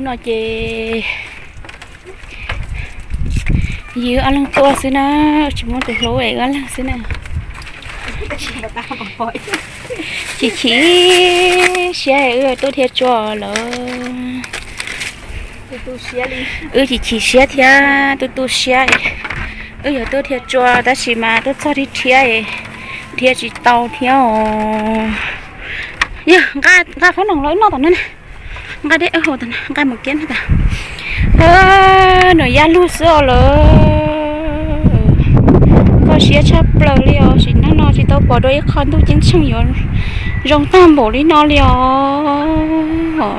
No ces yus ob leeg tuaj xwb na, tsis muaj tus hlub es wb ob leeg xwb na. Chim chim siab es wb yuav tuaj dhia tsua lawm. Wb chim chim siab thiab tu tu siab, wb yuav tuaj dhia tsua tab sis mas tuaj txog dhia dhia es dhia tsis tau thiab os. Yog nqa, nqa khob noom los wb noj tom no na. Nqa dej wb haus tom no, nqa mus kiab noj tas. Nws yaj lug xwb os lawm. Kho siab tshaj plaws li os, sim neej no tsis tau pom dua ib qho ntuj ceeb tsheej yuav zoo tag npaum li no li os.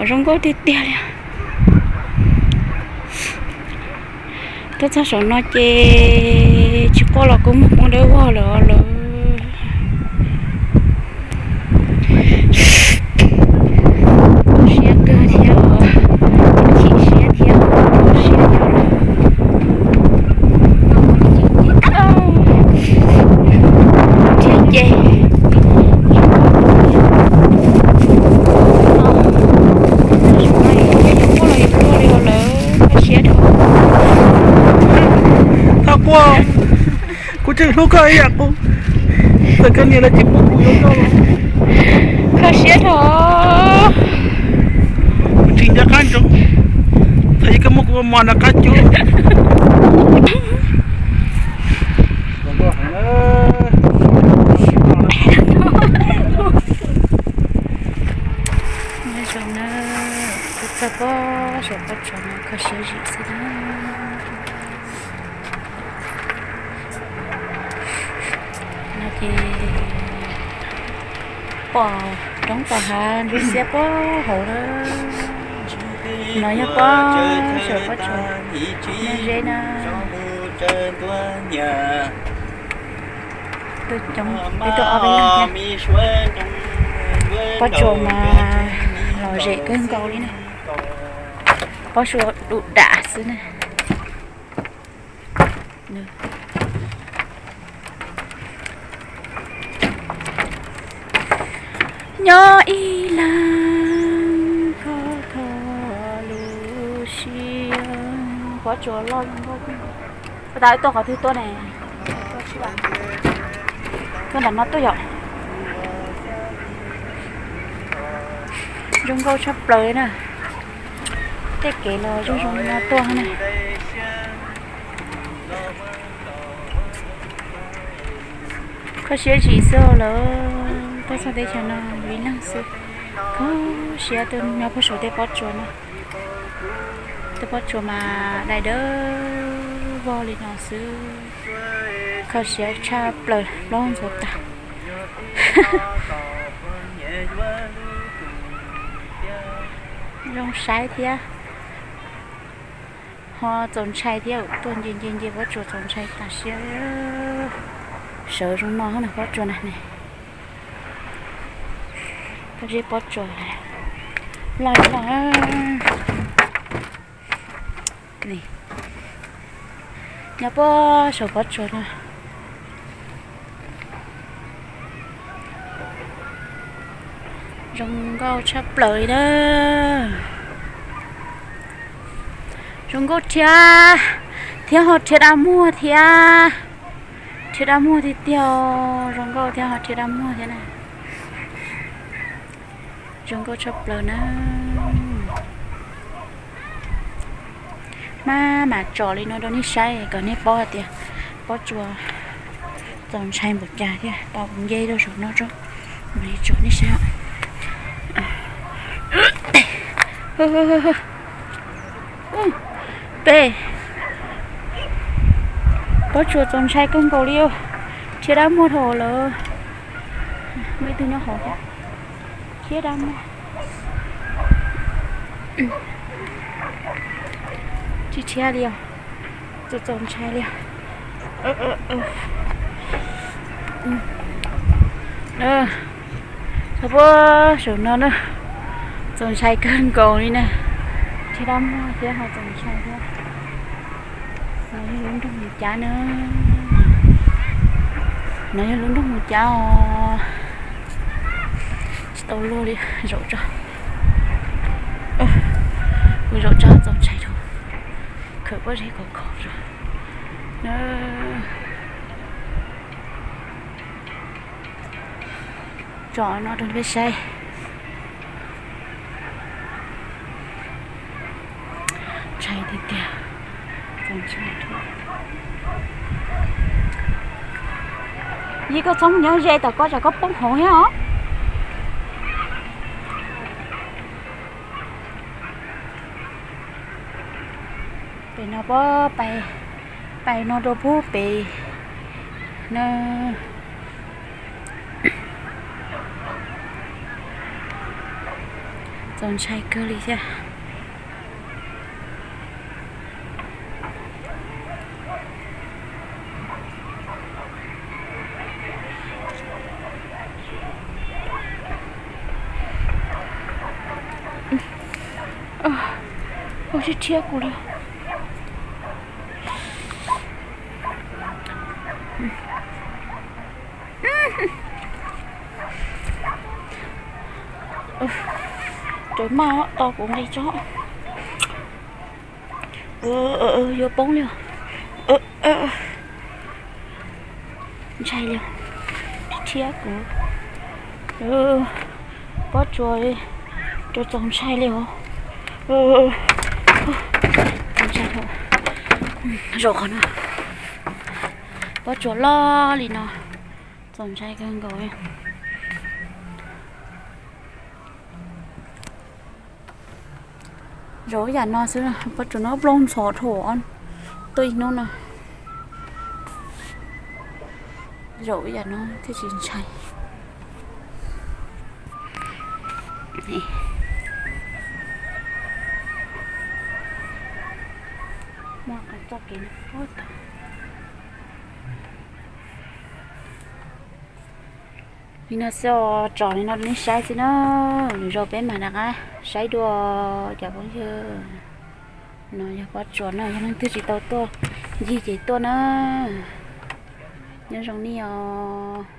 Zoo nkauj tiag tiag li. Tuaj txog saum no ces tsis quaj los kuj muag poob dawb vog lawm os lawm. Siab kawg thiab, chim siab thiab, siab thiab. Thiab ces Thov quaj, kuv tseem hlub koj ib yam qub, txawm koj niam lawv tsis pub kuv yuav koj los. Kho siab dhau. Kuv tsis nco qab ntsoov, thaum ub koj muab kuv ua mos nram qab cub. Nyob zoo na, kuv txog pob saum pob tsuas no kho siab zim xwb na. No ces pom roob pom hav ntsuab xiab puag hauv na. No yog pob saum pob tsuas, nyob ze na. Tuaj coob, peb tuaj ob peb leeg thiab. Pob tsuas mas lom zem kawg nkaus li na. Pob tsuas dum dam xwb na. Nyob ib leeg kho kho lub siab. Pob tsuas loj zoo nkauj. Ua tas wb tuaj qhov twg tuaj ne? Tuaj nram no tuaj yom. Zoo nkauj tshaj plaws li na. Tej kev los zoo zoo li no tuaj na. Kho siab zim xwb lawm, tuaj txog teb chaws no yus ib leeg xwb. Kho siab tuaj nyob pob saum tej pob tsuas no. Tej pob tsuas mas dai dawb vog li no xwb. Kho siab tshaj plaws plaub ntxuav tas. Zoo saib thiab. Ho txaus ntshai thiab, tuaj nce nce nce pob tsuas txaus ntshai tas siab. Sawv zoo no na pob tsuas na ne. Pob zeb pob tsuas loj loj. Nyob pob saum pob tsuas no. Zoo nkauj tshaj plaws li na. Zoo nkauj thiab, thiab ho rhiab dab muag thiab. Rhiab dab muag tiag tiag, zoo nkauj thiab ho rhiab dab muag thiab na. Zoo nkauj tshaj plaws na. Maj mam tsom li no rau nej saib kom nej paub hais tias pob tsuas txaus ntshai npaum cas thiab. Tau nce rau saum no tso, mam li tsom nej saib. Peb pob tsuas txaus ntshai kawg nkaus li, rhiab dab muag dhau lawm. Muaj ib tug nyob hauv thiab, rhiab dab muag. Tsis rhiab li os, txaus txaus ntshai li os. Txog puag saum no na, txaus ntshai kawg nkaus li na. Rhiab dab muag thiab ho txaus ntshai thiab. No yog lub nroog Mus Cab na. No yog lub nroog Mus Cab os. Tsis tau luag li, zaum tso. Mus zaum tso txaus ntshai rau, khawm pob zeb khov kho rau. Tso no rau peb saib. Ntshai tiag tiag. Yij, koj txhob mus nyob ze tom koj tsam koj poob hauv thiab os. Pem no pob, pais no rau pub pem na. Txaus ntshai kawg li thiab. Ua tib rhiab kuv li. Raws maj tau kuv nqis tso. Yuav poob li. Ntshai li, rhiab kuv. Pob tsuas, tsuas txaus ntshai li os. Txaus ntshai, zaum qhov no, pob tsuas loj li no, txaus ntshai kawg nkaus. Zaum ib yam no xwb, pob tsuas no ploog ntxhov dhau tuaj ib hnub no. Zaum ib yam no thiaj tsis ntshai. Muaj qee txoj kev no puag tod. Li no xwb os, tsom li no rau nej saib xwb na. Lwm zaus peb mam rov qab saib dua cov phooj ywg. No yog pob tsuas no, yog leej twg tsis tau tuaj ncig ces tuaj na. Nyob zoo nej os.